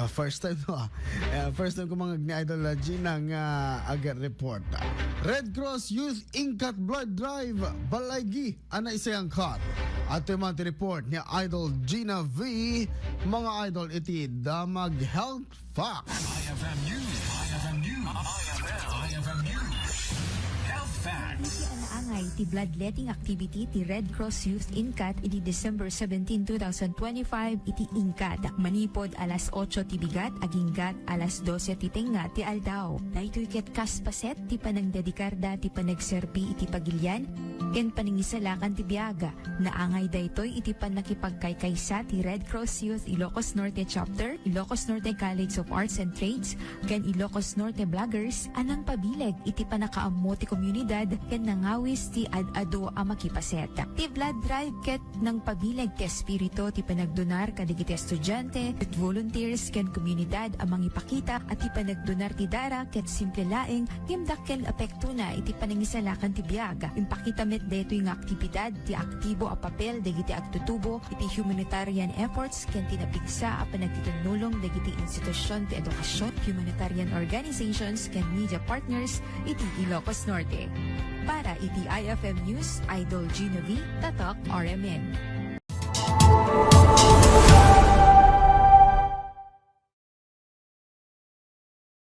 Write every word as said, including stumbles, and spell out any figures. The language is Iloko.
Ah, first time to, ah. Eh, first time ko mangeg ni Idol, ah, Gina nga aga-report. Red Cross Youth Inkat Blood Drive, Balaygi, ana isayangkat. At man ti report ni Idol Gina V, mga idol, iti Damag Health Facts. I F M News. I F M News. I F M News. Health Facts. Iti anaangay ti bloodletting activity ti Red Cross Youth Inkat idi December seventeen, two thousand twenty-five iti Inkat. Manipod alas otso ti bigat, aginggat alas dose ti tengnga ti aldaw. Daytoy ket kas paset ti panangdedikarda ti panagserbi iti pagilian ken panangisalakan ti biag. Naangay daytoy iti pannakipagkaykaysa ti Red Cross Youth Ilocos Norte Chapter, Ilocos Norte College of Arts and Trades, ken Ilocos Norte Bloggers a nangpabileg iti pannakaammo ti komunidad ken nangawis ti ad-adu a makipaset. Ti blood drive ket nangpabileg ti espiritu ti panagdonar kadagiti estudiante, youth volunteers, ken komunidad a mangipakita a ti panagdonar ti dara ket simple laeng ngem dakkel epektona iti panangisalakan ti biag. Impakita met daytoy nga aktibidad ti aktibo a papel dagiti agtutubo iti humanitarian efforts ken ti napigsa a panagtitinnulong dagiti institusion ti edukasion, humanitarian organizations, ken media partners iti Ilocos Norte. Para iti I F M News, Idol Gina V, Tatak R M N.